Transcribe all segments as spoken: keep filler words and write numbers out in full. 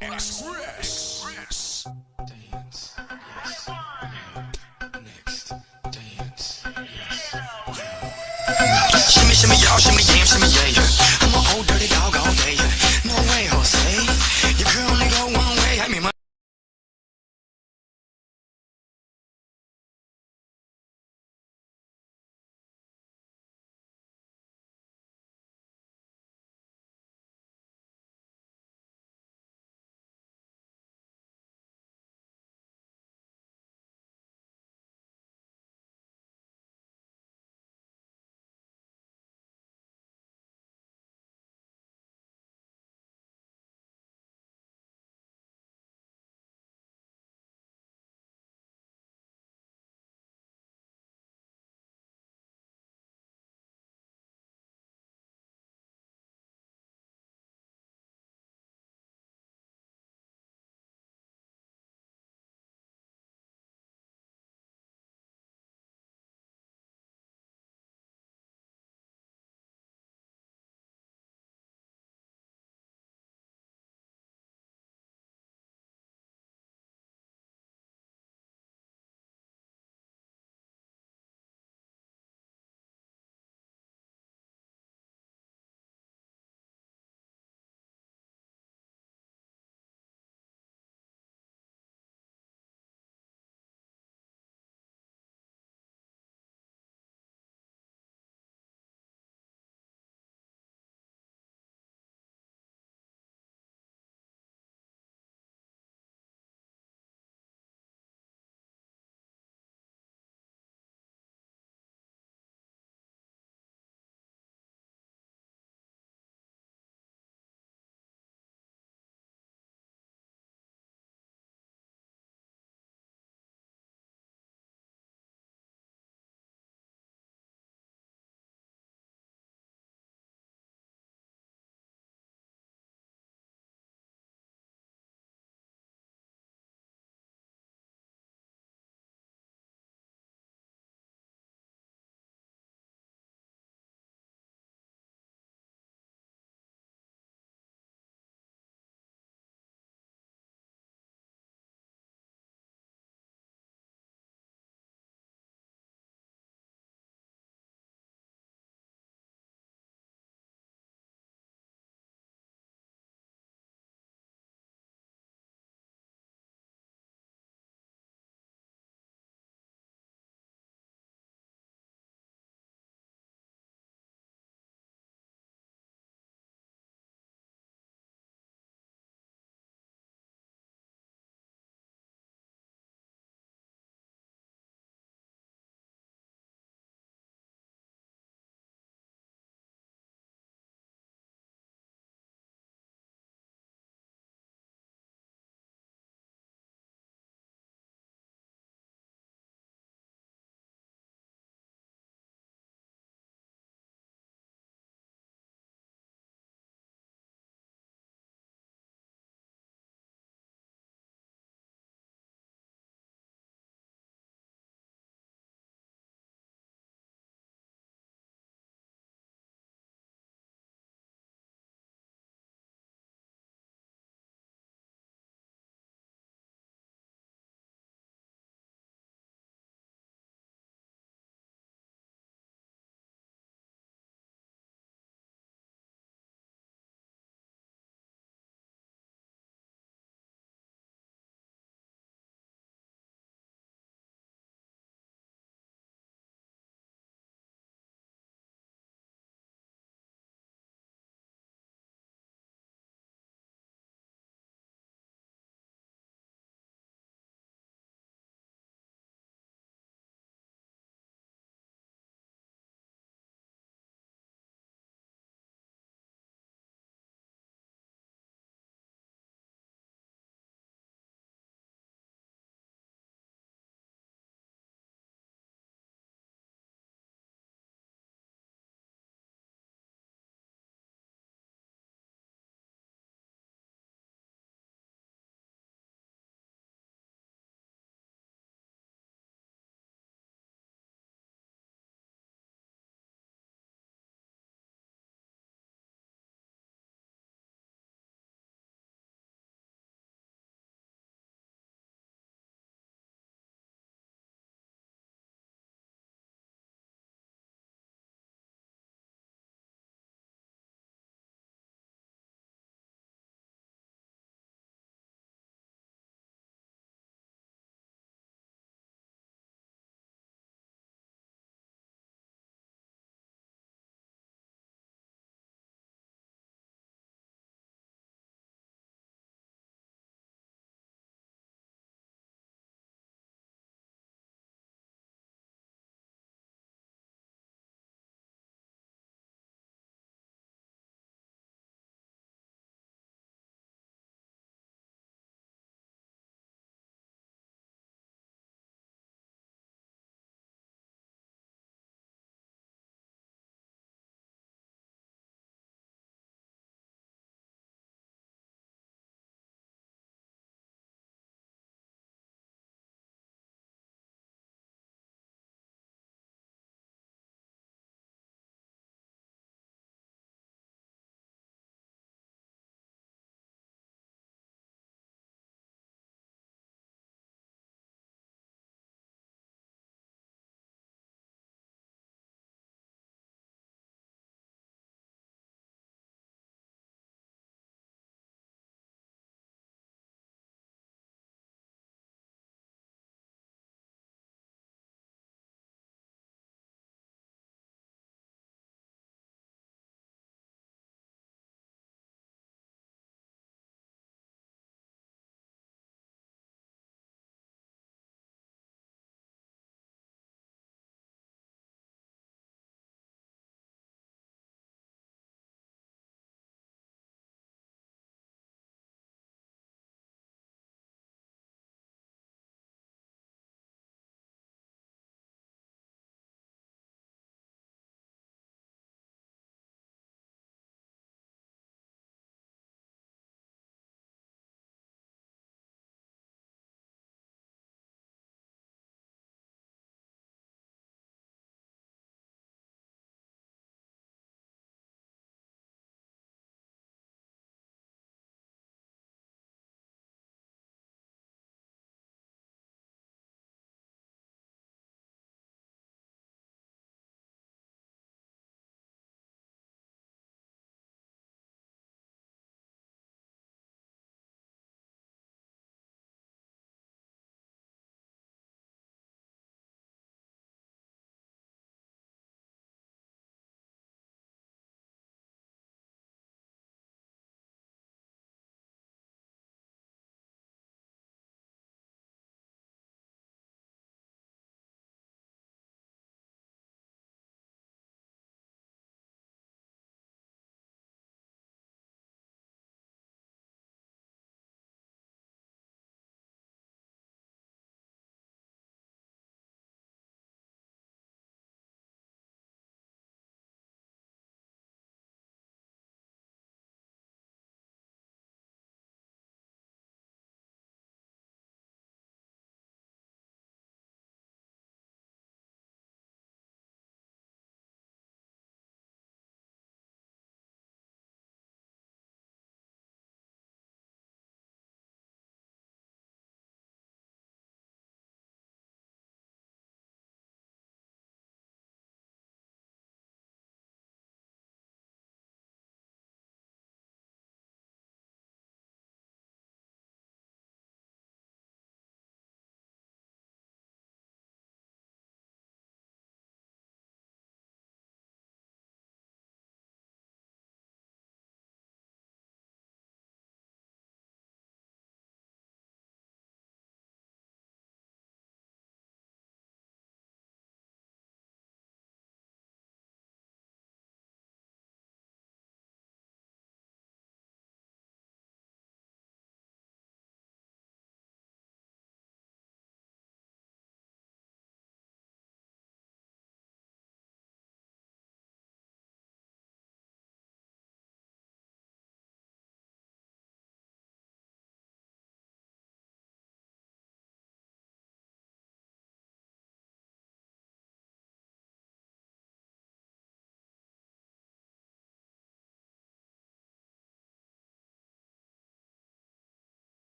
Express. Dance. Yes. Next. Dance. Yes.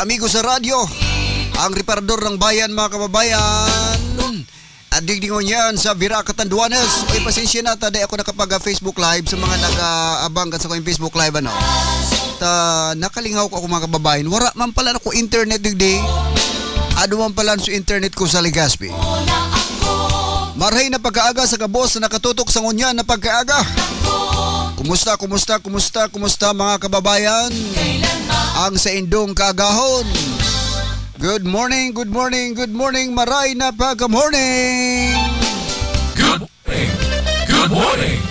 amigo sa radyo, ang reparador ng bayan, mga kababayan. At digdingon yan sa Virac, Catanduanes. Oy, pasensya na, ta di ako nakapag-Facebook Live sa mga nag-aabang kan sa akong Facebook Live, ano. Ta, nakalingaw ko ako, mga kababayan. Wara man pala ako internet digdi. Adu man pala sa internet ko sa Legazpi. Marhay na pagkaaga sa gabos na nakatutok sa ngunyan na pagkaaga. Kumusta, kumusta, kumusta, kumusta, mga kababayan? Ang sa indong kaagahon. Good morning, good morning, good morning, maray na pagka-morning. Good morning. Good morning.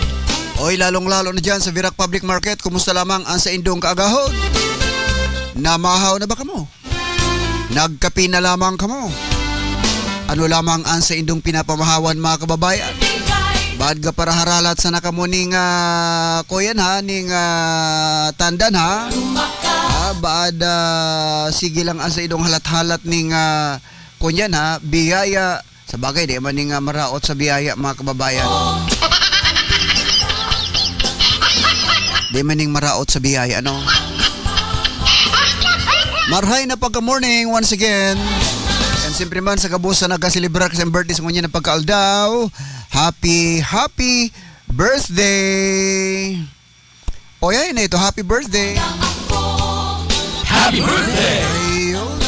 Oy, lalong-lalo na dyan sa Virac Public Market, kumusta lamang ang sa indong kaagahon? Namahaw na ba kamo? Nagkapi na lamang kamo? Ano lamang ang sa indong pinapamahawan, mga kababayan? Baad ga para haralat sana kamo ning, ah, kuyan ha, ning, ah, tandan ha? Ah, baad, ah, sige lang ang sa indong halat-halat ning, ah, kunyan ha, biyaya. Sa bagay, di man ning, ah, maraot sa biyaya, mga kababayan. Di man ning maraot sa biyaya, ano? Marhay na pagka-morning once again. And siyempre man sa gabos sa nagkaselebrar sa birthday sa ngunyan na pagkaaldaw, happy, happy birthday! O yan, ito, happy birthday! Happy birthday! Ayun.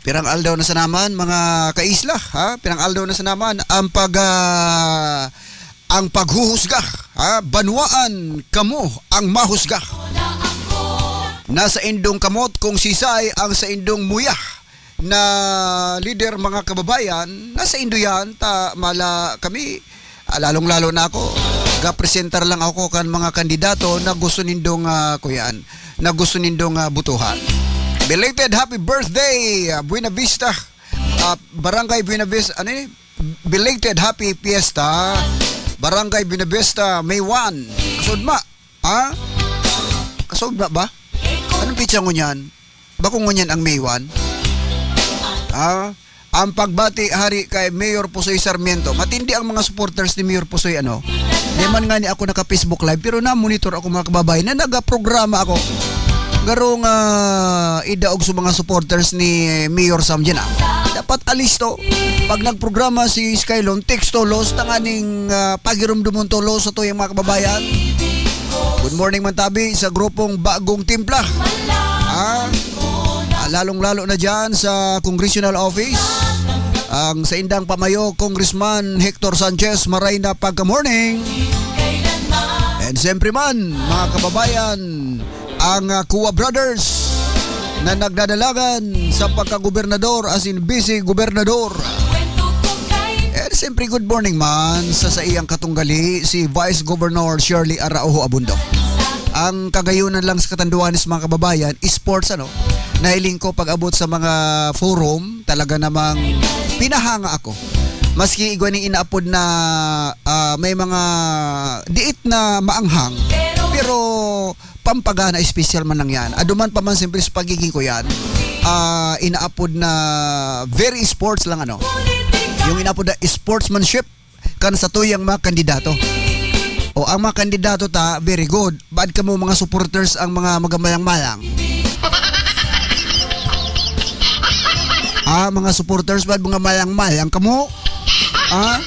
Pirang aldaw na sa naman, mga kaisla, ha? Pirang aldaw na sa naman ang pag, ah, ang paghuhusga, ha? Banwaan kamo ang mahusga. Nasa indong kamot kung sisay ang sa indong muya na leader, mga kababayan, nasa indo yan, ta mala kami, ah, lalong-lalo na ako, gapresentar lang ako kan mga kandidato na gusto nindong, ah, kuyan, na gusto nindong, ah, butuhan. Belated happy birthday, ah, Buena Vista, ah, Barangay Buena Vista, ano yun? Belated happy fiesta, Barangay Buena Vista, May one. Kasudma, ha? Kasudma ba? Anong pitsa ngunyan? Bako ngunyan ang May one? Ha? Ang pagbati hari kay Mayor Pusoy Sarmiento. Matindi ang mga supporters ni Mayor Pusoy, ano? Di man nga ni ako naka-Facebook Live, pero na-monitor ako, mga kababayan, na nagaprograma ako. Garong, ah, idaog sa mga supporters ni Mayor Sam dyan, ah. Dapat alisto. Pag nagprograma si Skylon, text tolos, tanganing, ah, pagirumdumon tolos sa tuyang mga kababayan. Good morning man tabi sa grupong Bagong Timpla. Ah, ah, lalong-lalo na dyan sa Congressional Office. Ang sa indang pamayo, Congressman Hector Sanchez, maray na pagka-morning. And siyempre man, mga kababayan, ang, ah, Kua Brothers na nagdadalagan sa pagkagobernador, as in vice gobernador. And siyempre, good morning man sa, sa iyang katunggali, si Vice Governor Shirley Araujo Abundo. Ang kagayunan lang sa Catanduanes, mga kababayan, sports, ano, nahiling ko pag-abot sa mga forum, talaga namang pinahanga ako. Maski igwa ni inaapod na, ah, may mga diit na maanghang, pero pampagana, special man lang yan. Aduman pa man siyempre sa pagiging ko yan, ah, inaapod na very sports lang, ano. Yung inaapod na sportsmanship kan sa tuyang mga kandidato. O ang mga kandidato ta, very good. Baad kamo mga supporters ang mga magamayang-mayang? Ah, mga supporters baad mga mayang-mayang kamo? Ah?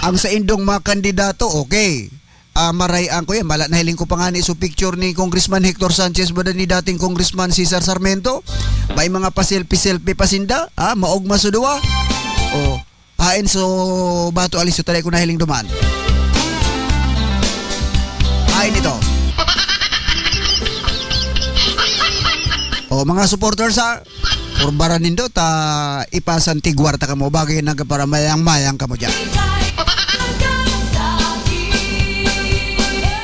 Ang sa indong mga kandidato, okay. Ah, maray-an ko yan. Mala, nahiling ko pa nga ni so picture ni Congressman Hector Sanchez, bada ni dating Congressman Cesar Sarmiento. May mga pa-selfie-selfie pa sinda. Ah, maog masuduwa. Oh, hain so bato aliso taday ko nahiling duman. Hain ito. Oh, mga supporters, ha. Purbaran nindo ta ipasan tigwar ta kamo, bagay na para mayang-mayang kamo dyan.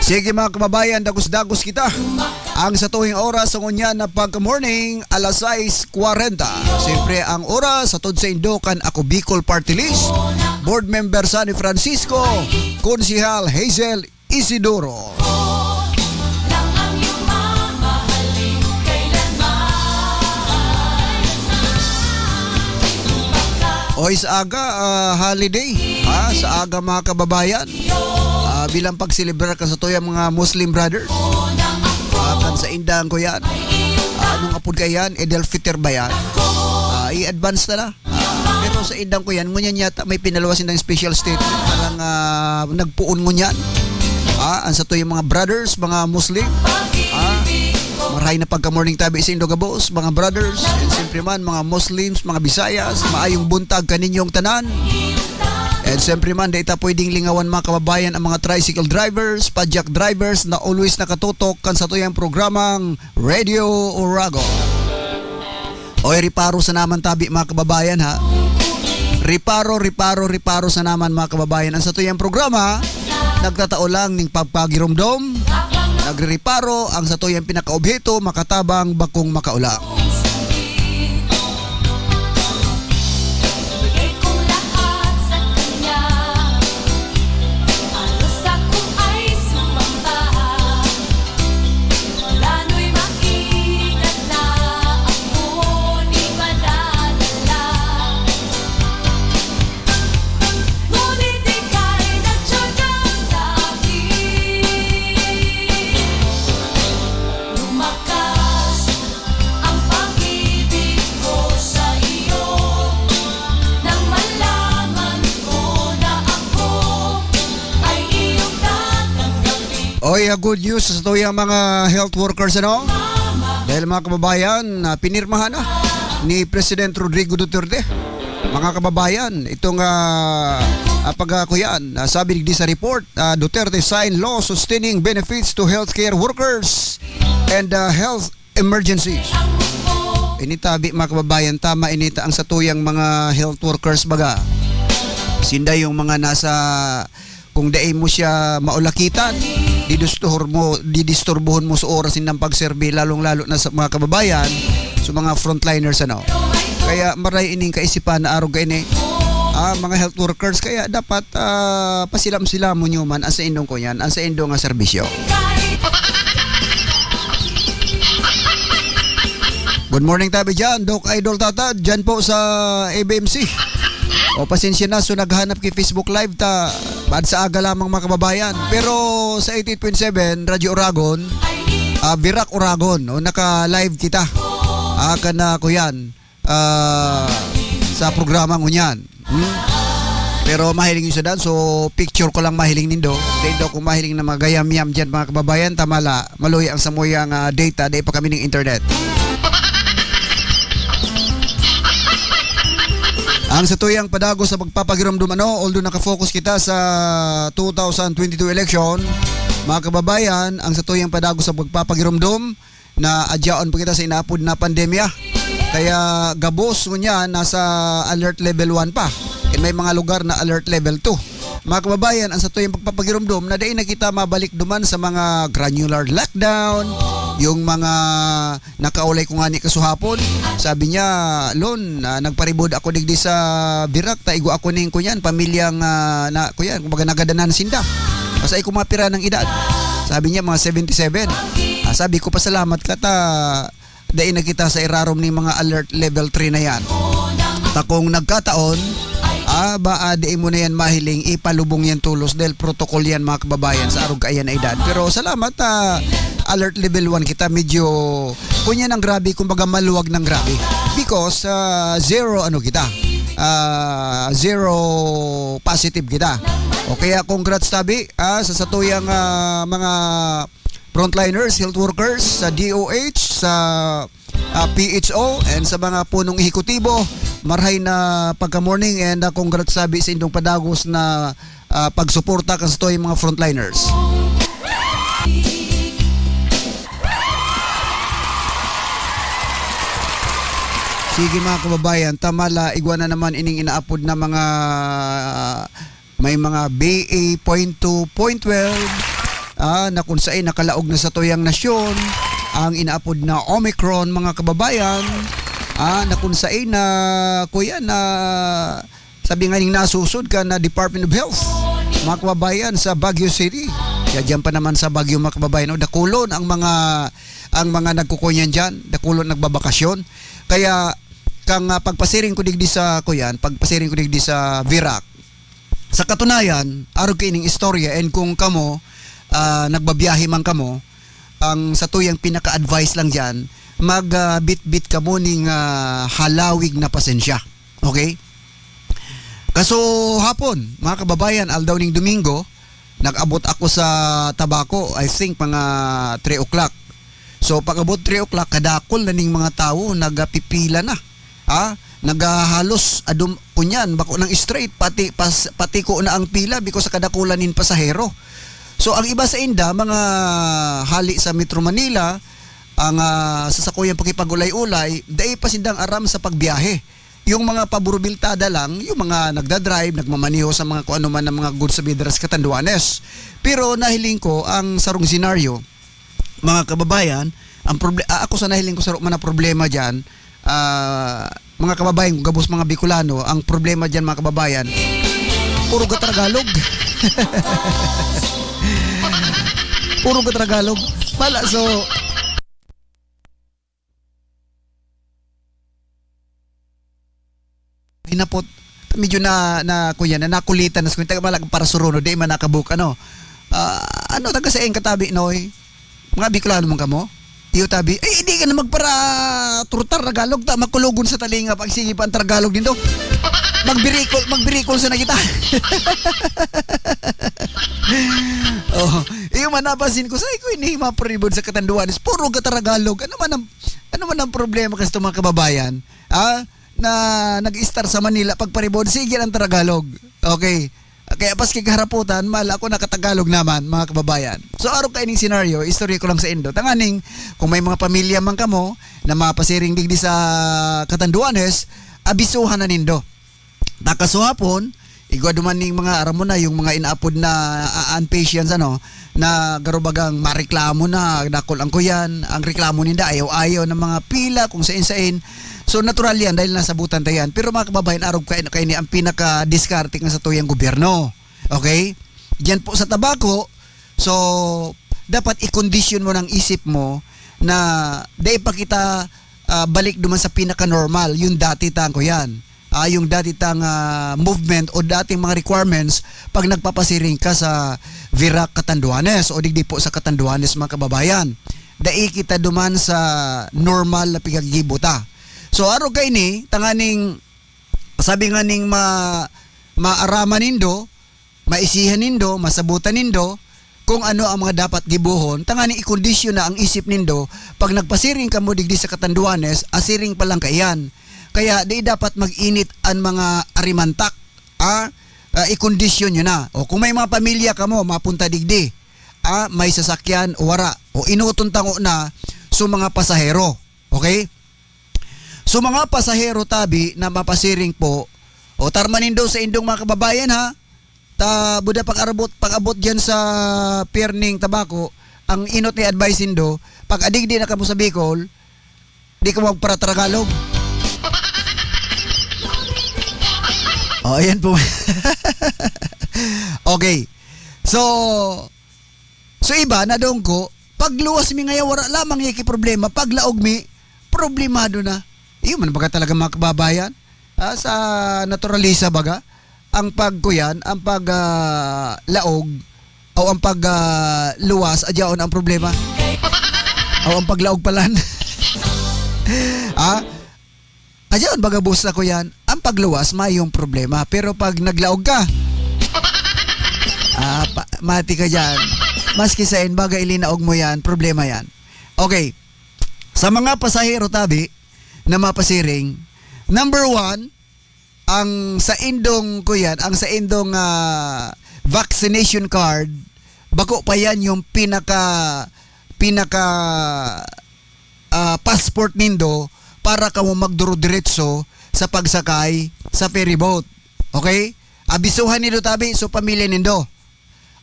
Sige, mga kababayan, dagos-dagos kita. Ang sa tuwing oras sa ngunyan na pagka-morning, alas sais kwarenta. Siyempre, ang oras sa Tudsa Indo kan Ako Bicol Party List, Board Member Sunny Francisco, Konsehal Hazel Isidoro. Oy, sa aga, ah, holiday. Ha? Sa aga, mga kababayan. Ah, bilang pagselebrar kan satuyang mga Muslim brothers. Ah, kan sa indang kuyan. Ah, anong apod kaiyan? Eid al-Fitr ba yan? Ah, i-advance na na. Ah, pero sa indang kuyan, ngunyan yata may pinaluwas indang special statement. Parang ah, nagpuon ngunyan. Ah, ang satuyang mga brothers, mga Muslim. Ah, marhay na pagka-morning tabi sa indo gabos, mga brothers. And siyempre man, mga Muslims, mga Bisayas, maayong buntag kaninyong tanan. And siyempre man, di ita pwedeng lingawan, mga kababayan, ang mga tricycle drivers, padyak drivers na always nakatutok kan satuyang programang Radio Uragon. Oy, riparo sa naman tabi, mga kababayan, ha. Riparo, riparo, riparo sa naman, mga kababayan. Ang satuyang programa, nagtatao lang ning pagpagirumdom. Nagririparo ang satuyang pinakaobheto, makatabang bakong makaulang. Oy, ah, good news sa tuyang mga health workers, ano? Dahil, mga kababayan, ah, pinirmahan na ni President Rodrigo Duterte. Mga kababayan, itong ah, ah, pag ah, kuyan, ah, sabi di sa report, ah, Duterte sign law sustaining benefits to healthcare workers and ah, health emergencies. Initabi, mga kababayan, tama inita ang satuyang mga health workers baga. Sinda yung mga nasa, kung dai mo siya maulakitan, didisturbo mo, didisturbuhon mo sa oras ng pagserbi, lalong-lalo na sa mga kababayan, sa mga frontliners, ano. Kaya maray ining kaisipan na arog ini, ah, mga health workers, kaya dapat ah, pasilam-silamon nyo man ang sa indong kuyan, ang sa indong nga serbisyo. Good morning tabi dyan, Doc Idol Tata, dyan po sa A B M C. O, pasensya na, so naghanap kay Facebook Live ta, bad sa aga lamang, mga kababayan. Pero sa eighty-eight point seven Radyo Uragon, ah, Virac Uragon, o, naka-live kita. Ah, kana kuyan, ah, sa programa ngunyan. Hmm? Pero mahiling yung sadan, so picture ko lang mahiling nindo. Dahil daw kung mahiling na magayam-yam dyan, mga kababayan, tamala, maluya ang samuyang ah, data, dahil pa kami ng internet. Ang sa tuyang padago sa pagpapagirumdum, ano, although nakafocus kita sa two thousand twenty-two election, mga kababayan, ang sa tuyang padago sa pagpapagirumdum, na adyaon pa kita sa inaapod na pandemya. Kaya gabos ngunyan nasa alert level one pa. And may mga lugar na alert level two. Mga kababayan, ang sa tuyang pagpapagirumdom na dai na kita mabalik duman sa mga granular lockdown, yung mga nakaulay ko nga ni kasuhapon. Sabi niya, Lon, ah, nagparibod ako digdi sa Virac, ta igo ako ning kunyan, pamilyang ah, na, kuyan, kumbaga nagadanan sinda. Masay ko mapira ng edad. Sabi niya, mga seventy-seven. Ah, sabi ko, pasalamat ka ta, dai na kita sa irarom ni mga alert level three na yan. Ta kung nagkataon, ah, ba, ah, di mo na yan mahiling, ipalubong yan tulos dahil protocol yan, mga kababayan, sa arog kaayan na edad. Pero salamat, ah, alert level one kita, medyo, kunya ng grabe, kumbaga maluwag ng grabe. Because, ah, zero, ano kita, ah, zero positive kita. O kaya congrats tabi, ah, sa satuyang ah, mga frontliners, health workers, sa D O H, sa ah, P H O, and sa mga punong ehekutibo, marhay na pagka-morning, and ah, congrats sabi sa indong padagos na ah, pagsuporta kan sa tuyang mga frontliners. Sige, mga kababayan, tamala, igwa na naman ining inaapod na mga may mga B A point two, point twelve, ah, na kung sain nakalaog na sa tuyang nasyon ang inaapod na Omicron, mga kababayan. Ah, na kung sain na, kuya, na sabi nga ning nasusod ka na Department of Health, mga kababayan, sa Baguio City. Kaya dyan pa naman sa Baguio, mga kababayan, no, dakulon ang mga ang mga nagkukunyan dyan, dakulon nagbabakasyon. Kaya kang ah, pagpasiring ko digdi sa kuyan, pagpasiring ko digdi sa Virac, Sa katunayan, arog kaining istorya, and kung kamo, ah, nagbabiyahe man kamo, ang satuyang pinaka-advice lang diyan, mag, ah, bitbit kamo ning, ah, halawig na pasensya. Okay? Kasuhapon, mga kababayan, aldaw ning Domingo, nag-abot ako sa Tabaco, I think mga three o'clock. So, pag-abot three o'clock, kadakol na ning mga tawo, nagapipila na. Ha? Nagahalos, adum, kunyan, bako nang straight, pati, pas, pati ko na ang pila because sa kadakulan nin pasahero. So, ang iba sa inda, mga hali sa Metro Manila, ang, ah, sasakuyang pakipag-ulay-ulay, dai pa sindang aram sa pagbiyahe. Yung mga paburo biltada lang, yung mga nagdadrive, nagmamaniho sa mga kung ano man ng mga goods sa bidras katanduanes. Pero nahiling ko ang sarong senaryo, mga kababayan, ang proble-, ah, ako sa nahiling ko sa man ang problema diyan, ah, mga kababayan, kung gabos mga Bicolano, ang problema diyan, mga kababayan, puro ga Tagalog. Puro ga Tagalog. Pala, so, hinapot. Medyo na, na, kuya, na nakulitan na sa kuya. Taga malag para suruno, di man nakabuk, ano. Ah, ano, taga sa katabi, Noy? Mga Bicolano man kamo? Iyo tabi, ay, hindi ka na magpara turtar Tagalog ta, makulogon sa talinga pag sige pa ang Tagalog dito. Magbirikol, magbirikol sa na kita. Oh, iyo man napansin ko, sa ko ini maparibod sa katanduan, is puro ka Tagalog. Ano man ang, ano man ang problema kasi mga kababayan? Ah, na nag-istar sa Manila, pagparibod, sige ang Tagalog. Okay. Kaya pas kikaharaputan, mala ako nakatagalog naman, mga kababayan. So, araw kaining scenario, istorya ko lang sa indo. Tanganing, kung may mga pamilya man kamo, na mapasiring digdi sa Katanduanes, abisuhan na nindo. Takasuhapon, igwa duman ning mga, aram mo na, yung mga inaapod na, ah, impatience, ano, na garubagang mareklamo na, dakol ang kuyan, ang reklamo ninda, ayaw-ayaw ng mga pila, kung sain-sain. So, natural yan, dahil nasabutan tayo yan. Pero mga kababayan, arog kayo, kayo ni ang pinaka-diskarte nga sa tuyang gobyerno. Okay? Diyan po sa Tabaco, so, dapat i-condition mo ng isip mo na dahil pa kita, ah, balik duman sa pinaka-normal, yung dati tang kuyan. Ah, yung dati tang, ah, movement o dating mga requirements pag nagpapasiring ka sa Virac Catanduanes o digdi po sa Catanduanes, mga kababayan. Dai kita duman sa normal na pigaggibo ta. So, aro kay ni, tanganing, sabi nga ning ma-, maaraman nindo, maisihan nindo, masabutan nindo, kung ano ang mga dapat gibuhon, tanganing i-condition na ang isip nindo, pag nagpasiring kamo digdi sa Catanduanes, asiring pa lang kaiyan. Kaya di dapat mag-init ang mga arimantak, ah, ah, i-condition nyo na. O kung may mga pamilya kamo, mapunta digdi, ah, may sasakyan o wara, o inuton tango na sa mga pasahero. Okay? So, mga pasahero tabi na mapasiring po, o tarmanindo sa indong mga kababayan ha, ta buda pag-abot, pag-abot diyan sa pier ning Tabaco, ang inot ni advice nindo, pag adigdi na kamo sa Bicol, di ka magpara Tagalog. O, ayan po. Okay. So, so iba, nadong ko, pagluwas mi ngaya, wara lamang iki problema, paglaog mi, problemado na. Iyo man baga talaga mga kababayan. Ah, sa naturalisa baga, ang pagkuyan, ang pag, ah, laog, o ang pag, ah, luwas, adyaon ang problema. O ang paglaog palan. Ah, adyaon baga bus na kuyan, ang pagluwas, may yung problema. Pero pag naglaog ka, ah, pa, mati ka dyan. Maski sa in, baga ilinaog mo yan, problema yan. Okay. Sa mga pasahero tabi, na mapasiring, number one, ang sa indong, kuyan, ang sa indong, ah, vaccination card, bako pa yan yung pinaka, pinaka, ah, passport nindo para kamo magduro-diretso sa pagsakay sa ferry boat. Okay? Abisuhan nindo tabi, so pamilya nindo.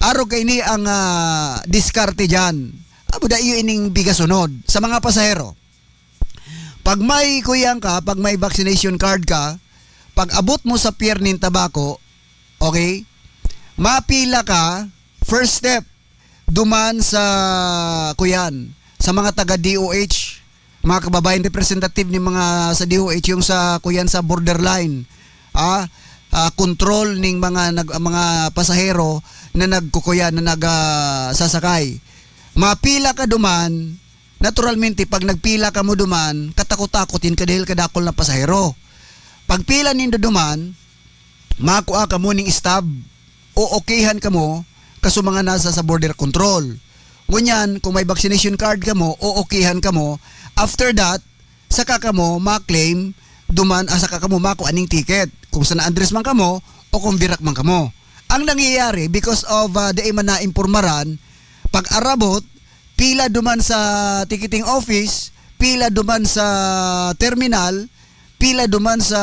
Aro kay ni ang, ah, diskarte dyan. Abo da iyo ining bigasunod sa mga pasahero. Pag may kuyang ka, pag may vaccination card ka, pag abot mo sa pier nin Tabaco, okay, mapila ka, first step, duman sa kuyan, sa mga taga D O H, mga kababayan representative ni mga sa D O H, yung sa kuyan sa borderline. Ah, ah, control ning mga nag-, mga pasahero na nagkukuya, na nag, ah, sasakay. Mapila ka duman, naturalmente, pag nagpila kamo duman, katakot-takot yin ka dahil kadakol na pasahero. Pagpila nindo duman, makua kamo ning stub, o-okayhan kamo kaso mga nasa sa border control. Ngunyan, kung may vaccination card kamo, o-okayhan kamo. After that, saka kamo ma-claim duman, ah, saka kamo makua ning ticket. Kung sa na-address man kamo, o kung virak man kamo. Ang nangyayari, because of, ah, dai man naimpormaran, pag-arabot, pila duman sa ticketing office, pila duman sa terminal, pila duman sa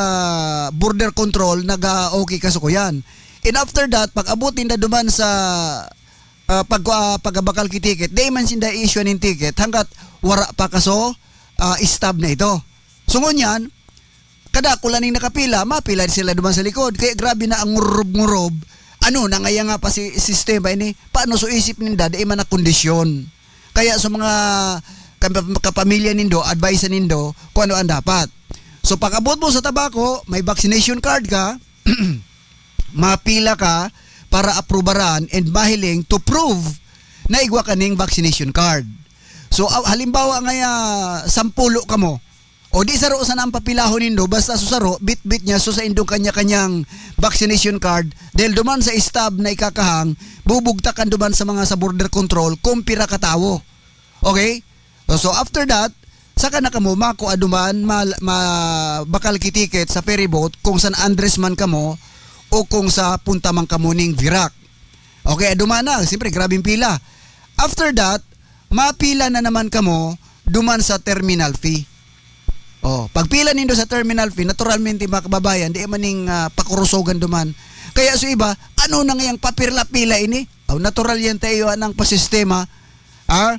border control, naga-okay kaso kuyan. And after that, pag-abot ninda duman sa, ah, pag, ah, pagabakal ki ticket, dai man sinda i-issue ning ticket, hanggat wara pa kaso, ah, stub na ito. So ngunyan, kadakol na ning nakapila, mapila sila duman sa likod. Kaya grabe na ang ngurob-ngurob. Ano na ngaya nga pa si sistema ini? Paano so isip ninda, dai man na kondisyon? Kaya sa mga kap-, kapamilya nindo, advice nindo kung ano ang dapat. So pag-abot mo sa Tabaco, may vaccination card ka, mapila ka para aprubaran and mahiling to prove na igwa kaning vaccination card. So, ah, halimbawa ngaya, sampulo kamo. O di saro sana ang papilahon nindo, basta so saro, bitbit niya so sa indong kanya-kanyang vaccination card, dahil duman sa stub na ikakahang, bubugtakan duman sa mga sa border control, kung pira ka tawo. Okay? So, so after that, saka na kamo makua duman, ma-, ma-, bakal ki ticket sa ferry boat, kung san address man kamo, o kung sa punta man kamo ning Virac. Okay, aduman na, siyempre, grabing pila. After that, mapila na naman kamo duman sa terminal fee. Oh, pagpila nindo sa terminal fee, naturalmente, mga kababayan, di man ning, ah, pakurusogan duman. Kaya sa iba, ano na ngayang papirla-pila ini? Oh, natural yan tayo, anang pasistema. Ah,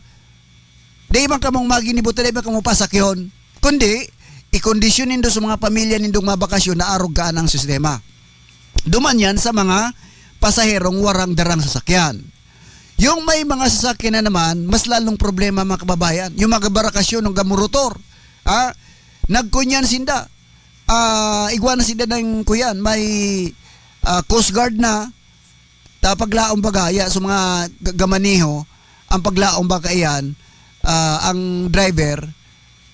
di man kamong maginibutan, di man kamong pasakyon. Kundi, ikondisyon nindo sa mga pamilya nindong mabakasyon na arog ka anang sistema. Duman yan sa mga pasaherong warang darang sasakyan. Yung may mga sasakyan na naman, mas lalong problema, mga kababayan. Yung mga barakasyon ng gamurutor, ah, nagkunyan sinda. Ah, igwa na sinda ng kuyan, may, ah, Coast Guard na, ta paglaom baga, ya, sa mga ga-, gamaniho, ang paglaom baga iyan, ah, ang driver,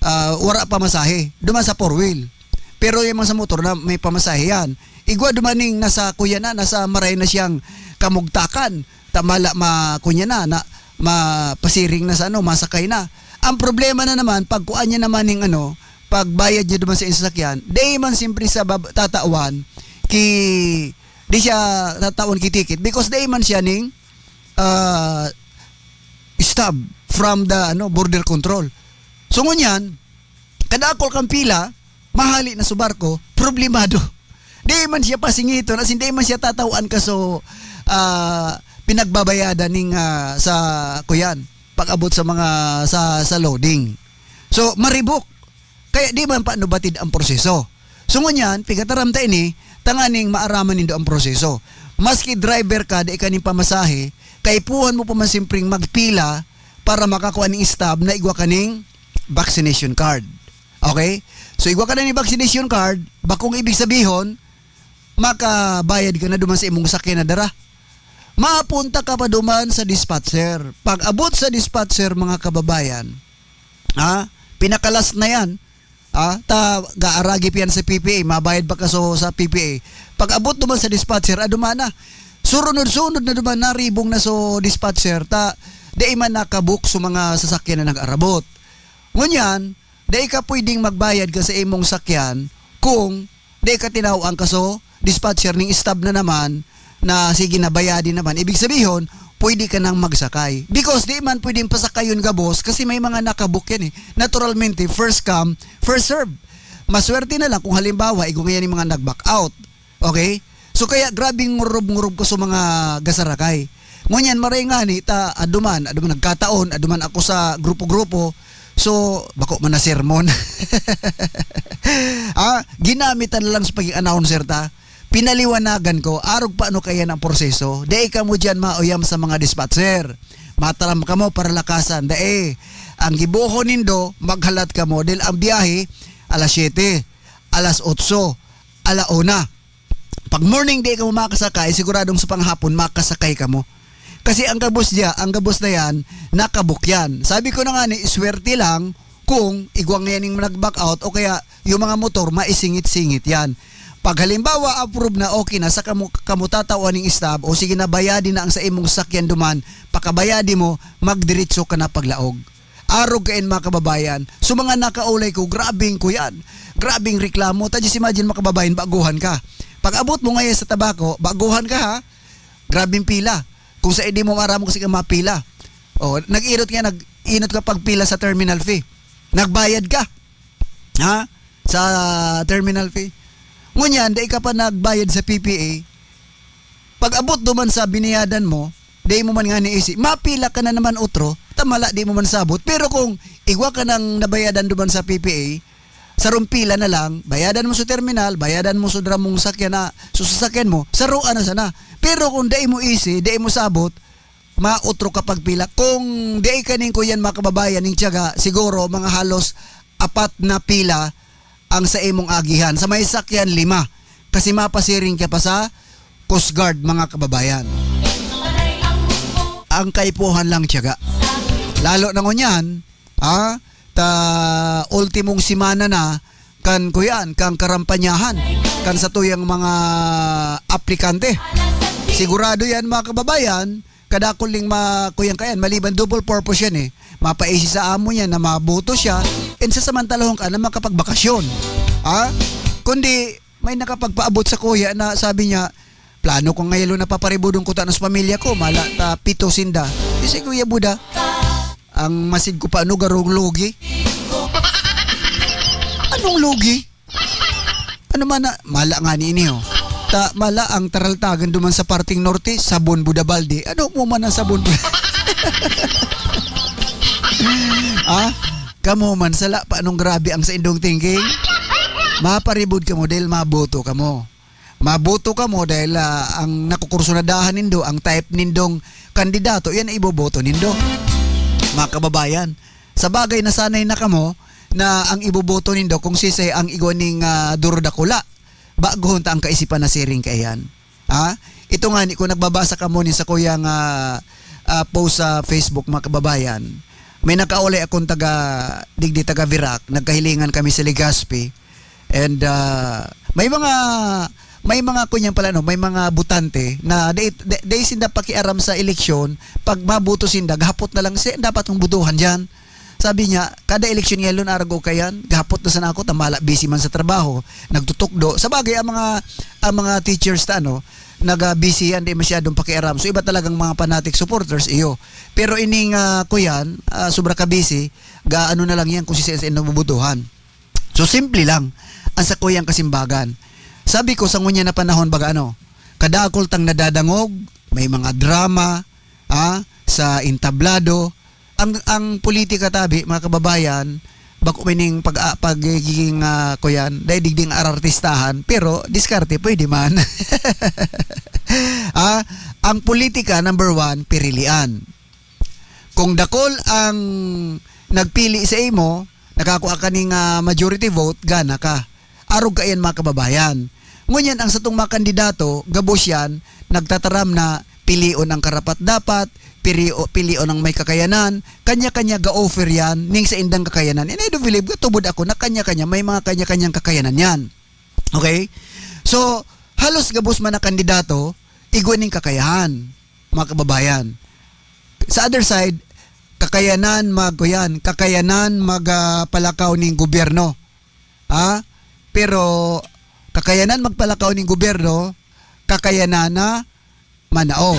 ah, wara pamasahe. Duman sa four wheel. Pero yung mga sa motor na may pamasahe yan. Igwa dumaning nasa kuya na, nasa maray na siyang kamugtakan. Tamala ma kunya na, na mapasiring na sa ano, masakay na. Ang problema na naman, pag kuan niya naman ning ano, pagbayad niya duman sa insasakyan, di man simpre sa bab-, tatawan, ki, di siya tatawan ki ticket because di man siya ning, ah, stub from the, ano, border control. So ngunyan, kadakol kang pila, mahali na sa barko, problemado. Di man siya pasingiton, as in, di man siya tatawan kaso, ah, pinagbabayadan ning, ah, sa kuyan, pag-abot sa mga, sa, sa loading. So, maribok. Kaya di man pa nubatid ang proseso. So, ngunyan, pigataram ta ini, tanganing maaraman nindo ang proseso. Maski driver ka, di kaning pamasahe, kaipuhan mo pa man simpring magpila para makakuha ning stub na igwa kaning vaccination card. Okay? So, igwa ka na ni vaccination card, bakong ibig sabihon, makabayad ka na duman sa imong sakyan na dara. Mapunta ka pa duman sa dispatcher. Pag-abot sa dispatcher, mga kababayan, ha? Pinakalas na yan. Ha? Ta, gaaragi pa yan sa P P A, mabayad pa ka so, sa P P A. Pag-abot duman sa dispatcher, ah, duman na. Surunod-sunod na duman, naribong na so dispatcher. Ta, di man nakabook so mga sasakyan na nag-arabot. Ngunyan, di ka pwedeng magbayad ka sa imong sakyan kung di ka tinawag ka so dispatcher ning stub na naman na sige na bayadi naman. Ibig sabihon, pwede ka nang magsakay. Because di man pwedeng pasakayon ka, boss, kasi may mga nakabook yan eh. Naturalmente, first come, first serve. Maswerte na lang kung halimbawa, igong yan yung mga nag-back out. Okay? So kaya grabing ngurob-ngurob ko sa mga gasarakay. Ngunyan, maray nga ni, ta, aduman, aduman nagkataon, aduman ako sa grupo-grupo. So, bako man na sermon. Ah, ginamitan na lang sa pagiging announcer ta. Pinaliwanagan ko, arog pa ano kaya ng proseso. Di ka mo dyan mauyam sa mga dispatcher. Mataram ka mo para lakasan. Dai, ang gibuho nindo, maghalat ka mo. Dahil ang biyahe, alas siyete, alas otso, ala una. Pag morning di kamo makasakay, siguradong sa panghapon, makasakay kamo. Kasi ang gabos diya, ang gabos na yan, nakabook yan. Sabi ko na nga ni, swerte lang kung igwa nga yan yung nag-back out o kaya yung mga motor, maisingit-singit yan. Pag halimbawa, approve na, okay na, sa kamo, kamo tatawan ning stop, o sige na, bayadi na ang sa imong sakyan duman, pakabayadi mo, magdiretso ka na paglaog. Arog kain, mga kababayan. So, mga nakaulay ko, grabing ko yan. Grabing reklamo. Ta, just imagine, mga kababayan, baguhan ka. Pag abot mo ngayon sa tabako, baguhan ka, ha? Grabing pila. Kung sa hindi mo maram kasi ka mapila. Oh, nag-inot nga, nag-inot ka pag pila sa terminal fee. Nagbayad ka. Ha? Sa terminal fee. Ngunyan, dai ka pa nagbayad sa P P A. Pag abot duman sa biniyadan mo, dai mo man nga niisi, mapila ka na naman utro, tamala di mo man sabot. Pero kung igwa ka nang nabayadan duman sa P P A, sa rumpila na lang, bayadan mo sa terminal, bayadan mo sa dramong sakyan na, sa sasakyan mo, sa ruan na sana. Pero kung dai mo isi, dai mo sabot, mautro ka pagpila. Kung dai ka ning kuyan, mga kababayan, ning tiyaga, siguro mga halos apat na pila ang sa imong agihan. Sa may sakyan, lima. Kasi mapasiring ka pa sa Coast Guard, mga kababayan. Ang kaipuhan lang tiyaga. Lalo na ngunyan, ha? Ta ultimong semana na kan kuyan, kang karampanyahan, kan sa tuyang mga aplikante. Sigurado yan, mga kababayan, kadakol ning ma-, kuyan kayan, maliban double purpose yan eh. Mapaisi sa amo niya na maboto siya, and sa samantalahon ka na makapagbakasyon. Ha? Kundi, may nakapagpaabot sa kuya na sabi niya, "Plano ko ngayon na paparibudong ko ta sa pamilya ko, mala ta pito sinda." Kasi Kuya Buda, ang masid ko pa, ano, garong lugi? Anong lugi? Ano man na, mala nga ni ini, oh. Ta, mala ang taraltagan duman sa parting norte, sabon Buda balde. Ano mo man ang sabon Buda? Ah, kamo man, sala pa, anong grabe ang sa indong thinking? Maparibod kamo dahil maboto kamo. Maboto kamo dahil, ah, ang nakukursunadahan nindo, ang type nindong kandidato, yan ang iboboto nindo. Mga kababayan, sa bagay, nasanay na kamo na ang iboboto nindo kung sisay ang igwa ning, ah, duro dakula. Baguhon ta ang kaisipan na siring kay yan. Ha? Ito nga ni, kung nagbabasa kamo ni sa kuyang, ah, ah, post sa Facebook, mga kababayan, may nakaulay akong taga, digdi taga Virac, nagkahilingan kami sa Legazpi. And, ah, may mga, may mga kunyang pala, no, may mga botante na they, they, they sinda pakiaram sa eleksyon, pag mabuto sinda, gahapot na lang, si, dapat kong butuhan dyan. Sabi niya, kada eleksyon ngayon, arago kayan, gahapot na sana ako, tamala, busy man sa trabaho, nagtutukdo. Sa bagay, ang mga, ang mga teachers ta, ano, naga-busy yan, di masyadong pakiaram. So, iba talagang mga fanatic supporters, iyo. Pero ining, ah, kuyan, ah, sobra ka busy, ga ano na lang yan kung si S N nabubutuhan. So, simple lang ang sa kuyang kasimbagan. Sabi ko, sa ngunya na panahon, baga ano, kadakol tang nadadangog, may mga drama, ah, sa entablado. Ang, ang politika tabi, mga kababayan, bako mining pag, ah, pagiging, ah, kuyan, dahil digding arartistahan, pero diskarte, pwede man. Ah, ang politika, number one, pirilian. Kung dakol ang nagpili sa imo, nakakuha ka ning, ah, majority vote, gana ka. Arog ka yan, mga kababayan. Ngunyan, ang satong mga kandidato, gabos yan, nagtataram na pilion ang karapat-dapat, pili-, pilion ang may kakayanan, kanya-kanya ga-offer yan, ning sa indang kakayanan. And I do believe, tubod ako, na kanya-kanya, may mga kanya-kanyang kakayanan yan. Okay? So, halos gabos man na kandidato, igwa ning kakayahan, mga kababayan. Sa other side, kakayanan mag, kuyan, kakayanan mag, ah, palakaw ning gobyerno. Ha? Pero, kakayanan magpalakaw ning gobyerno, kakayanan na manao.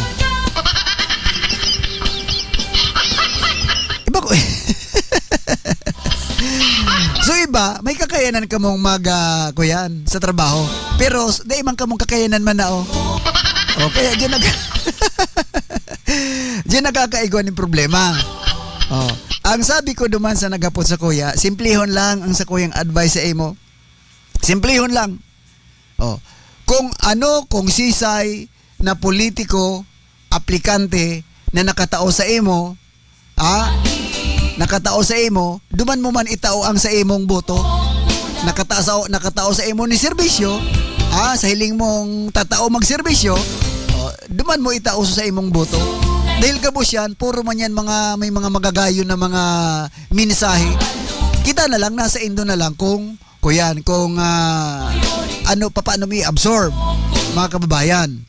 Iba ko. So iba, may kakayanan kamong mag, ah, kuyan, sa trabaho. Pero, s-, di man kamong kakayanan manao. O, kaya dyan nag-, dyan nagkakaigwa ng problema. Oh. Ang sabi ko duman sa nagapot sa kuya, simplihon lang ang sa kuyang advice sa imo. Simplihon lang. Oh. Kung ano, kung sisay na politiko, aplikante na nakatao sa imo, ah, nakatao sa imo, duman mo man itao ang sa imong boto. Nakatao sa, nakatao sa imo ni serbisyo, Ha? Sa hiling mong tatao magserbisyo, o, duman mo itao sa imong boto. Dahil gabos yan, puro man yan mga, may mga magagayon na mga mensahe. Kita na lang, nasa indo na lang kung, kuyan, kung ah, ano, papaano mo i-absorb, mga kababayan.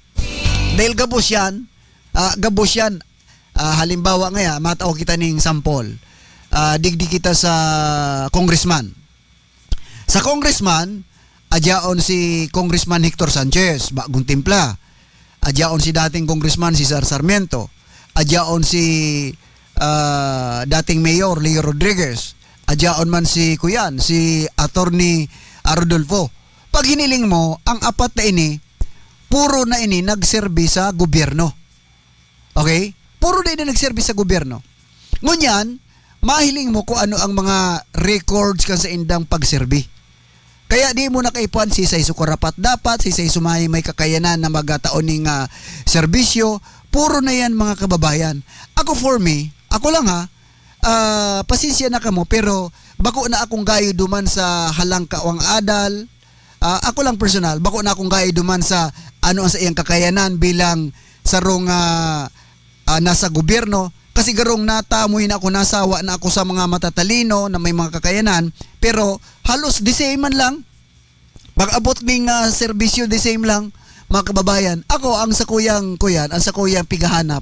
Dahil gabos yan, ah, gabos yan. Ah, halimbawa ngaya, matao kita ning sampol. Ah, digdi kita sa congressman. Sa congressman, adyaon si Congressman Hector Sanchez, bagong timpla. Adyaon si dating Congressman Cesar Sarmiento. Adyaon si ah, dating Mayor Leo Rodriguez. Adyaon man si kuyan, si Attorney ah, Rodolfo. Pag hiniling mo, ang apat na ini, puro na ini nagserbi sa gobyerno. Okay? Puro na ini nagserbi sa gobyerno. Ngunyan, mahiling mo kung ano ang mga records kan sa indang pagserbi. Kaya di mo na kaipuan si say so karapat-dapat, si say so may, may kakayanan na magataon ning ah, serbisyo. Puro na yan, mga kababayan. Ako, for me, ako lang ha, ah, pasensya na kamo, pero bako na akong gayo duman sa halangka o ang adal. Ah, ako lang personal, bako na akong gayo duman sa ano ang sa iyang kakayanan bilang sarong ah, ah, nasa gobyerno. Kasi garong natamoy na ako, nasawa na ako sa mga matatalino na may mga kakayanan, pero halos the same man lang. Pag abot ning ah, serbisyo, the same lang, mga kababayan. Ako, ang sa kuyang, kuyan, ang sa kuyang pigahanap,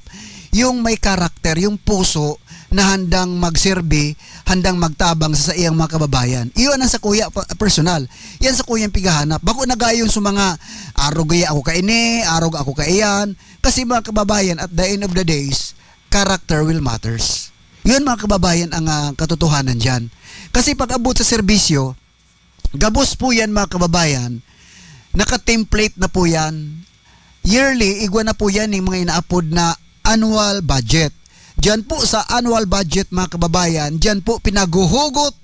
yung may karakter, yung puso na handang magserbi, handang magtabang sa, sa iyang mga kababayan. Iyon ang sa kuya pa- personal. Yan sa kuyang pigahanap. Bako nagayon sa mga arog gaya ako kaini, arog ako kaiyan. Kasi, mga kababayan, at the end of the days, character will matters. Yun, mga kababayan, ang ah, katotohanan dyan. Kasi pag abot sa serbisyo, gabos po yan, mga kababayan, naka-template na po yan. Yearly, igwa na po yan yung mga inaapod na annual budget. Diyan po sa annual budget, mga kababayan, diyan po pinaguhugot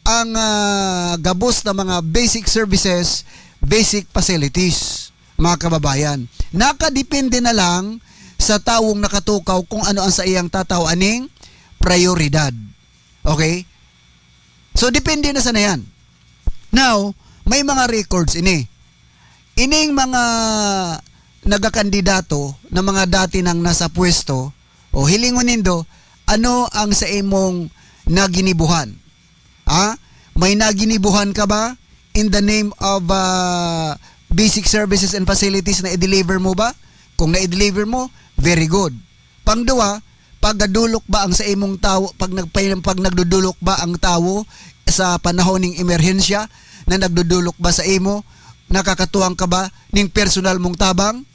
ang ah, gabos na mga basic services, basic facilities, mga kababayan. Nakadepende na lang sa tawong nakatukaw kung ano ang sa iyang tataw aning prioridad. Okay? So, depende na sa na yan. Now, may mga records ini. Ining mga nagakandidato na mga dati nang nasa pwesto, o hilingon nindo, ano ang sa imong naginibuhan? Ha? May naginibuhan ka ba in the name of ah, basic services and facilities na i-deliver mo ba? Kung na-deliver mo, very good. Pangduwa, pagdudulok ba ang sa imong tawo, pag nagpay- pag nagdudulok ba ang tawo sa panahon ning emerhensya na nagdudulok ba sa imo, nakakatuwang ka ba ning personal mong tabang?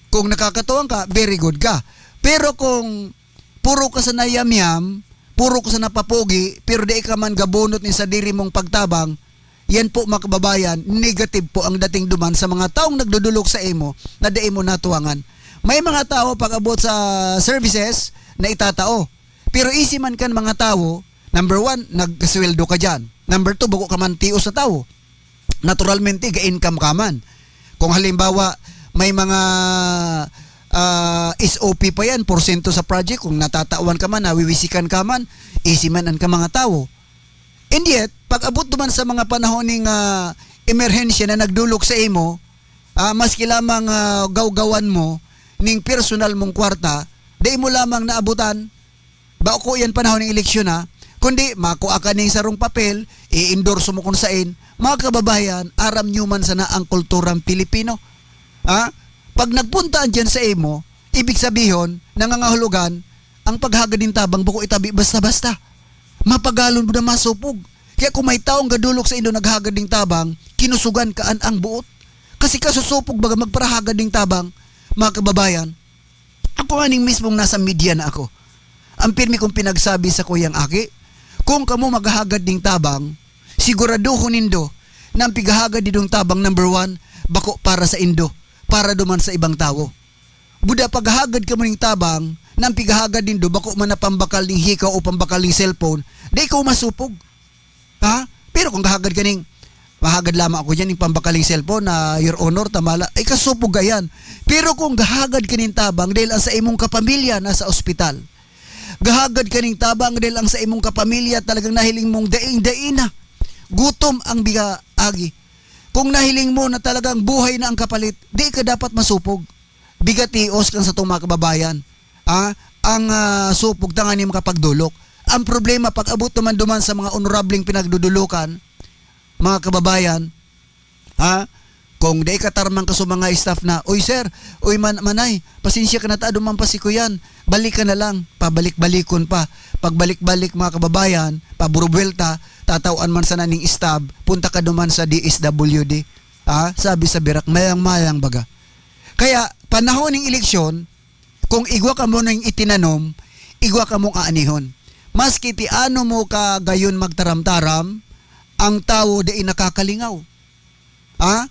Kung nakakatuwang ka, very good ka. Pero kung puro ka sa nayamyam, puro ka sa napapogi, pero di ka man gabunot ni sa diri mong pagtabang, yan po, mga kababayan, negative po ang dating duman sa mga taong nagdudulok sa imo na di mo natuwangan. May mga tao pag-abot sa services na itatao. Pero isi man kan mga tao, number one, nagsweldo ka dyan. Number two, bako ka man tios sa tao. Naturalmente, ga-income ka man. Kung halimbawa, may mga ah, S O P pa yan, porsyento sa project, kung natatawan ka man, nawiwisikan ka man, isi man an ka mga tao. And yet, pag abot naman sa mga panahon ning ah, emerhensya na nagdulok sa imo, ah, maski lamang ah, gawgawan mo ning personal mong kwarta, di mo lamang naabutan, bako yan panahon ng eleksyon ha, kundi makuha ka ning sarong papel, i-endorse mo kung sain, mga kababayan, aram nyo man sana ang kulturang Pilipino. Ha? Pag nagpuntaan dyan sa imo, ibig sabihon, nangangahulugan, ang paghagad ning tabang bako itabi basta-basta. Mapagalon mo na masupog. Kaya kung may taong gadulok sa indo naghagad ning tabang, kinusugan ka an ang buot. Kasi kasusupog baga magparahagad ning tabang, mga kababayan. Ako nga ning mismong nasa media na ako. Ang pirmi kong pinagsabi sa kuyang aki, kung kamo maghagad ning tabang, siguraduhon nindo na ang pighagad nindong tabang number one, bako para sa indo, para duman sa ibang tawo. Buda paghagad kamo ning tabang, na ang pighagad nindo, bako man na pambakal ning hikaw o pambakal ning cellphone, di ko masupog. Ha? Pero kung gahagad ka ning, mahagad lamang ako dyan, yung pambakaling cellphone na, Your Honor, tamala, ay kasupog ka yan. Pero kung gahagad ka ning tabang dahil ang sa imong kapamilya nasa ospital, gahagad ka ning tabang dahil ang sa imong kapamilya talagang nahiling mong daing-daing na, gutom ang biga agi. Kung nahiling mo na talagang buhay na ang kapalit, di ka dapat masupog. Bigatios kan sa atong mga kababayan. Ah, ang ah, supog tanganing makapagdulok. Ang problema, pag abot naman duman sa mga honorableng pinagdudulukan, mga kababayan, ha? Kung di ka tarmang ka sa mga staff na, "Uy, sir, uy, man, manay, pasensya ka na, ta, duman pa si kuyan. Balik ka na lang." Pabalik-balikon pa. Pagbalik-balik, mga kababayan, paburubuelta, tatawaan man sana ning staff, punta ka duman sa D S W D. Ha? Sabi sa birak, mayang-mayang baga. Kaya, panahon ng eleksyon, kung igwa ka mo ng itinanom, igwa ka mong aanihon. Maski ti ano mo ka gayon magtaram-taram, ang tao di nakakalingaw. Ha?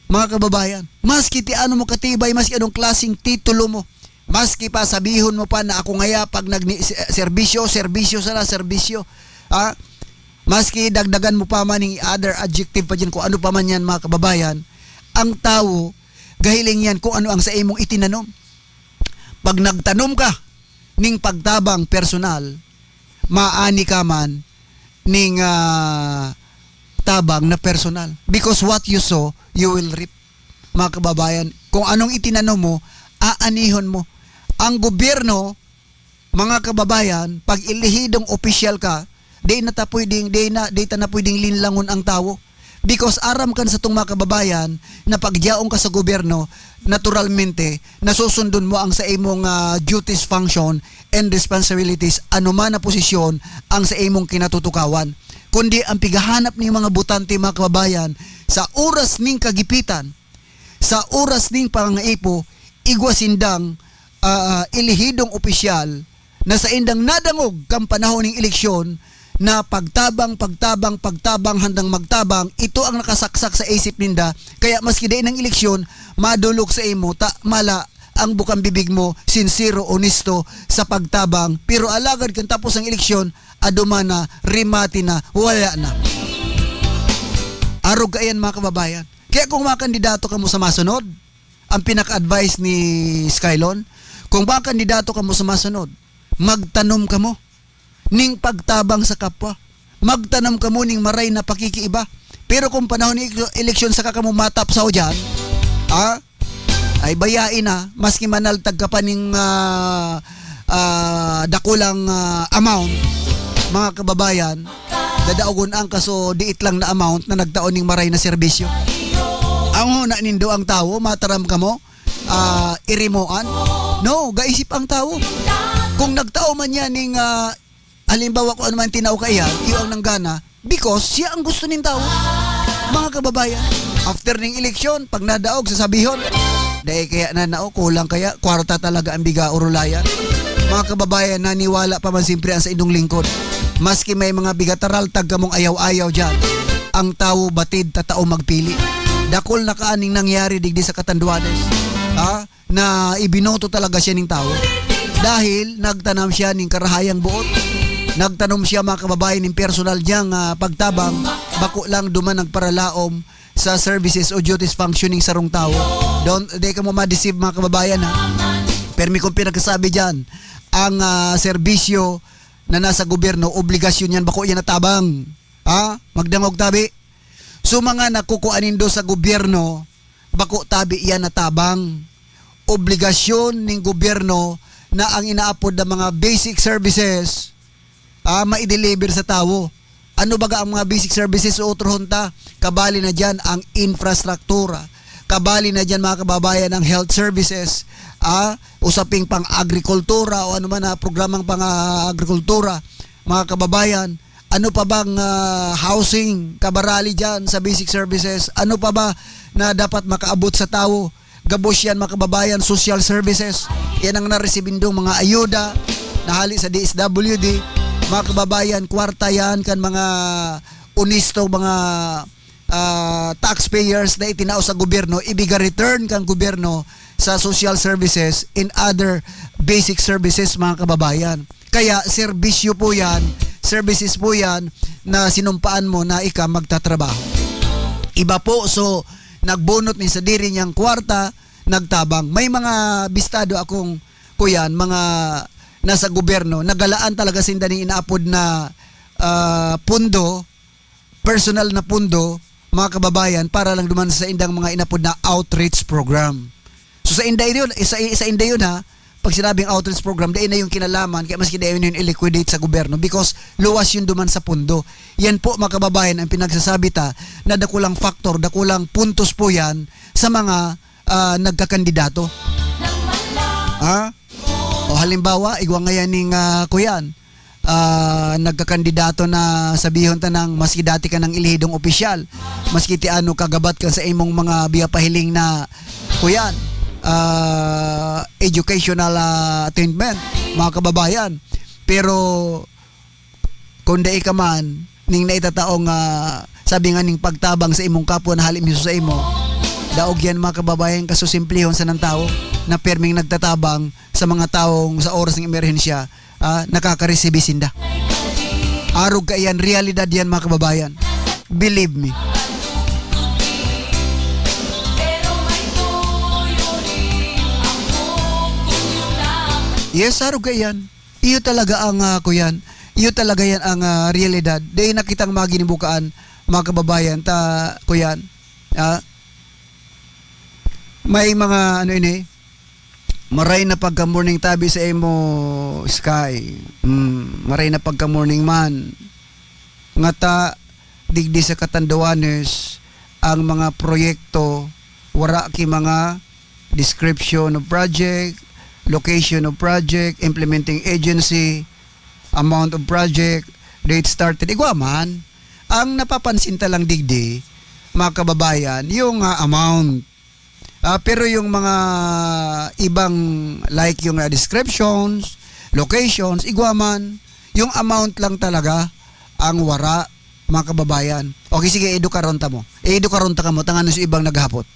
Mga kababayan, maski ti ano mo katibay, maski anong klaseng titulo mo, maski pa sabihon mo pa na ako ngaya pag nagni-, se-, serbisyo, serbisyo sana, serbisyo. Ha? Maski dagdagan mo pa man ng other adjective pa dyan, kung ano pa man yan, mga kababayan, ang tao, gahiling yan kung ano ang sa imong itinanom. Pag nagtanom ka ning pagtabang personal, maani ka man ning ah, tabang na personal. Because what you sow, you will reap. Mga kababayan, kung anong itinanom mo, aanihon mo. Ang gobyerno, mga kababayan, pag ilihidong opisyal ka, di na ta pwedeng, di na, di ta na pwedeng linlangon ang tao. Because aram kan sa atong mga kababayan na pagyaong ka sa gobyerno, naturalmente, nasusundon mo ang sa imong ah, duties, function, and responsibilities, anuman na posisyon ang sa imong kinatutukawan. Kundi ang pigahanap ning mga botante, mga kababayan, sa oras ning kagipitan, sa oras ning pangangaipo, igwa sindang ah, ilihidong opisyal na sa indang nadangog kang panahon ning eleksyon na pagtabang, pagtabang, pagtabang, handang magtabang, ito ang nakasaksak sa isip ninda. Kaya maski day ng eleksyon, madulok sa imo, ta, mala ang bukang bibig mo, sincero, honesto sa pagtabang. Pero alagad kan tapos ang eleksyon, adumana, rimati na, wala na. Arog ka yan, mga kababayan. Kaya kung mga kandidato ka mo sa masunod, ang pinaka-advice ni Skylon, kung ba kandidato ka mo sa masunod, magtanom ka mo ning pagtabang sa kapwa. Magtanom ka mo ning maray na pakikiiba. Pero kung panahon ni eleksyon sa ka mo matapsaw dyan, ah, ay bayain na, maski manaltag ka pa ning ah, ah, dakulang ah, amount, mga kababayan, dadaogon ang kaso diit lang na amount na nagtaon ning maray na serbisyo. Ang huna nindo ang tawo, mataram ka mo, ah, irimoan. No, gaisip ang tawo. Kung nagtao man yan ning ah, halimbawa kung ano man tinao ka iyan, iyo ang nanggana, because siya ang gusto ning tawo. Mga kababayan, after ning eleksyon, pag nadaog, sasabihon, dahil kaya na nao, kulang kaya, kwarta talaga ang biga urulayan. Mga kababayan, naniwala pa man siyempre ang sa inyong lingkod. Maski may mga bigataral, tag kamong ayaw-ayaw dyan. Ang tawo batid, tatao magpili. Dakol na kaaning nangyari digdi sa Catanduanes. Ha? Na ibinoto talaga siya ning tawo. Dahil nagtanam siya ning karahayang buot. Nagtanom siya, mga kababayan, ning personal diyang ah, pagtabang, bako lang duman nagparalaom sa services o duties functioning sarong tawo. Don't, di ka mo ma-deceive, mga kababayan, ha. Permi kong pinagkasabi dyan, ang ah, serbisyo na nasa gobyerno, obligasyon yan, bako yan natabang. Ha? Magdangog tabi. So mga nakukuan nindo sa gobyerno, bako tabi yan natabang. Obligasyon ning gobyerno na ang inaapod na mga basic services ah, maideliver sa tawo. Ano baga ang mga basic services o otro hunta? Kabali na dyan ang infrastruktura. Kabali na dyan, mga kababayan, ang health services. Ah, usaping pang agrikultura o ano man na programang pang ah, agrikultura, mga kababayan. Ano pa bang ah, housing, kabarali dyan sa basic services? Ano pa ba na dapat makaabot sa tawo? Gabos yan, mga kababayan, social services. Yan ang naresibindong mga ayuda na hali sa D S W D. Mga kababayan, kwarta yan kan mga unisto, mga ah, taxpayers na itinao sa gobyerno, ibiga return kang gobyerno sa social services and other basic services, mga kababayan. Kaya serbisyo po yan, services po yan na sinumpaan mo na ika magtatrabaho. Iba po, so nagbunot ni sa diri niyang kwarta, nagtabang. May mga bistado akong kuyan, mga nasa gobyerno, nagalaan talaga sinda ning inaapod na ah, pundo, personal na pundo, mga kababayan, para lang duman sa indang mga inapod na outreach program. So sa inda yun, sa, sa inda yun ha, pag sinabing outreach program, dahil na yung kinalaman, kaya maski dahil yun i-liquidate sa gobyerno because luwas yun duman sa pundo. Yan po, mga kababayan, ang pinagsasabi ta na dakulang factor, dakulang puntos po yan sa mga ah, nagkakandidato. Ha? O halimbawa, igwa ngayon ning ah, kuyan, ah, nagkakandidato na sabihon ta ng maski dati ka ng ilihidong opisyal, maski ti ano kagabat ka sa imong mga biya pahiling na kuyan, ah, educational ah, attainment, mga kababayan. Pero kung dai ka man, ning naitataong ah, sabi nga ning pagtabang sa imong kapwa na halim hiso sa imo, daog yan mga kababayan, kasusimplihon sa ng tao na perming nagtatabang sa mga taong sa oras ng emerhensya, ah, nakakaresibi sinda. Arog ka iyan, realidad yan mga kababayan. Believe me. Yes, arog ka iyan. Iyo talaga ang ah, kuyan. Iyo talaga yan ang ah, realidad. Dahil nakitang mga ginibukaan, mga kababayan, ta kuyan. Ah, may mga ano ini, maray na pagka morning tabi sa imo sky. Mm, maray na pagka morning man. Nga ta digdi sa Catanduanes ang mga proyekto, wara ki mga description of project, location of project, implementing agency, amount of project, date started. Igwa man, ang napapansin ta lang digdi, mga kababayan, yung ah, amount. Ah, pero yung mga ibang like yung ah, descriptions, locations, igwa man, yung amount lang talaga ang wara, mga kababayan. Okay, sige, edukaron ta mo. Edukaron ta kamo, tangan sa ibang naghapot.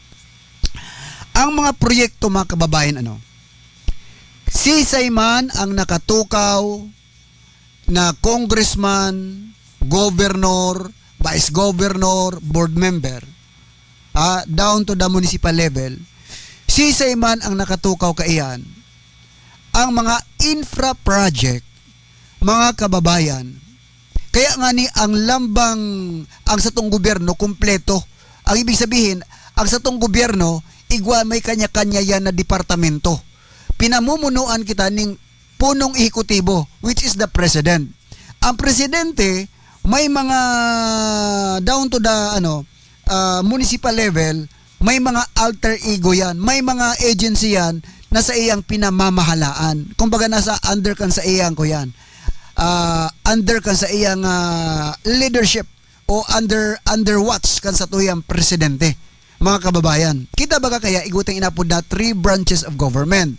Ang mga proyekto, mga kababayan, ano, sisay man ang nakatukaw na congressman, governor, vice governor, board member, ah, down to the municipal level, sisay man ang nakatukaw kaiyan, ang mga infra project, mga kababayan, kaya nga ni ang lambang, ang satong gobyerno, kumpleto. Ang ibig sabihin, ang satong gobyerno, igwa may kanya-kanya yan na departamento. Pinamumunuan kita ning punong ehekutibo, which is the president. Ang presidente, may mga down to the ano, ah, municipal level, may mga alter ego yan, may mga agency yan na sa iyang pinamamahalaan. Kumbaga nasa under kan sa iyang ko yan. Ah, under kan sa iyang ah, leadership o under under watch kan sa tuyang presidente. Mga kababayan, kita baga kaya igutang inapod na three branches of government.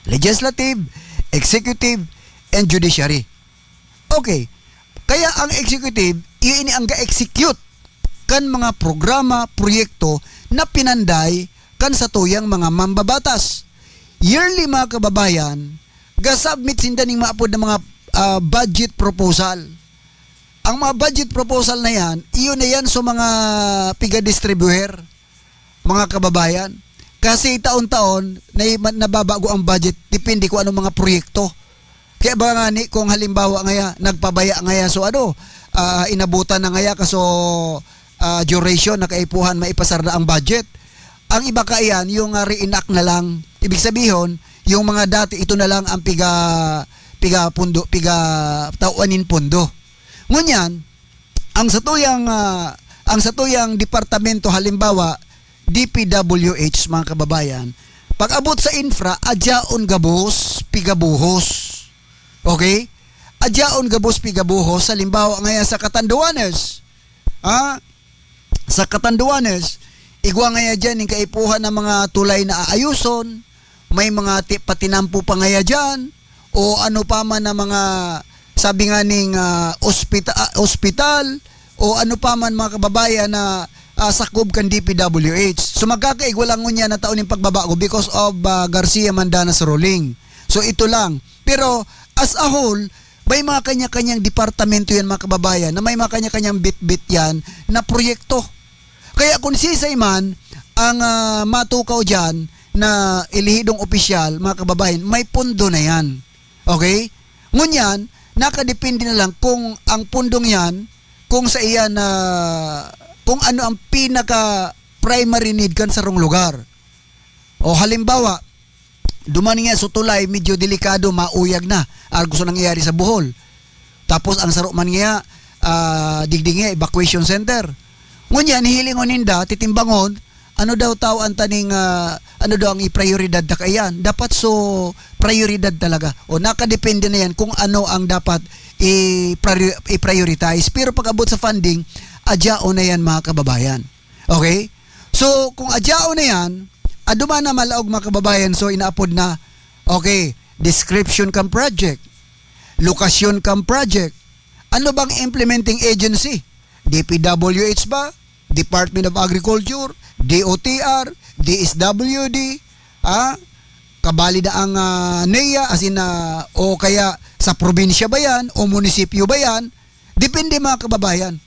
Legislative, executive, and judiciary. Okay. Kaya ang executive, iyo ini ang ga-execute kan mga programa, proyekto na pinanday kan sa tuyang mga mambabatas. Yearly, mga kababayan, ga-submit sinda ning maapod na mga ah, budget proposal. Ang mga budget proposal na yan, iyo na yan sa mga piga-distribuer, mga kababayan. Kasi taon-taon, na, nababago ang budget, depende kung anong mga proyekto. Kaya ba nga ni, kung halimbawa ngaya, nagpabaya ngaya, so ano, ah, inabutan na ngaya, kaso ah, duration na kaipuhan maipasar na ang budget. Ang iba ka iyan, yung ah, reenact na lang. Ibig sabihin, yung mga dati, ito na lang ang piga, piga pundo, piga tauanin pundo. Ngunyan, ang satuyang, ah, ang satuyang departamento, halimbawa, D P W H, mga kababayan, pag abot sa infra, adyaon gabos, pigabuhos. Okay? Adyaon gabos, pigabuhos, halimbawa ngayon sa Catanduanes. Ha? Sa Catanduanes, igwa ngaya dyan yung kaipuhan ng mga tulay na aayuson, may mga ti- patinampo pa ngaya dyan, o ano pa man na mga, sabi nga ning ah, ospita- ah, ospital, o ano pa man mga kababayan na ah, sakob kan D P W H. So magkakaigwa lang ngunya na taon yung pagbabago because of ah, Garcia Mandana's ruling. So ito lang. Pero as a whole, may mga kanya-kanyang departamento yan, mga kababayan, na may mga kanya-kanyang bit-bit yan na proyekto. Kaya kung sisay man ang ah, matukaw dyan na ilihidong opisyal, mga kababayan, may pundo na yan. Okay? Ngunyan, nakadepende na lang kung ang pundong yan, kung sa iyan na kung ano ang pinaka primary need kan sarong lugar. O halimbawa, duman nga so tulay medyo delikado, mauyag na, argo so nangyayari sa Bohol. Tapos ang saro man nga, ah, digdig nga evacuation center. Ngunyan, hihilingon ninda, titimbangon, ano daw tao ang taning, ah, ano daw ang iprioridad da kaiyan. Dapat so prioridad talaga. O nakadepende na yan kung ano ang dapat i-priori-, i-prioritize. Pero pag-abot sa funding, adya o na yan, mga kababayan. Okay? So, kung adya o na yan, adu man na malaog, mga kababayan, so inaapod na, okay, description kan project, lokasyon kan project, ano bang implementing agency? D P W H ba? Department of Agriculture, D O T R, D S W D, ah, kabali na ang, ah, NEA, as in, ah, o kaya sa probinsya ba yan, o munisipyo ba yan, depende, mga kababayan.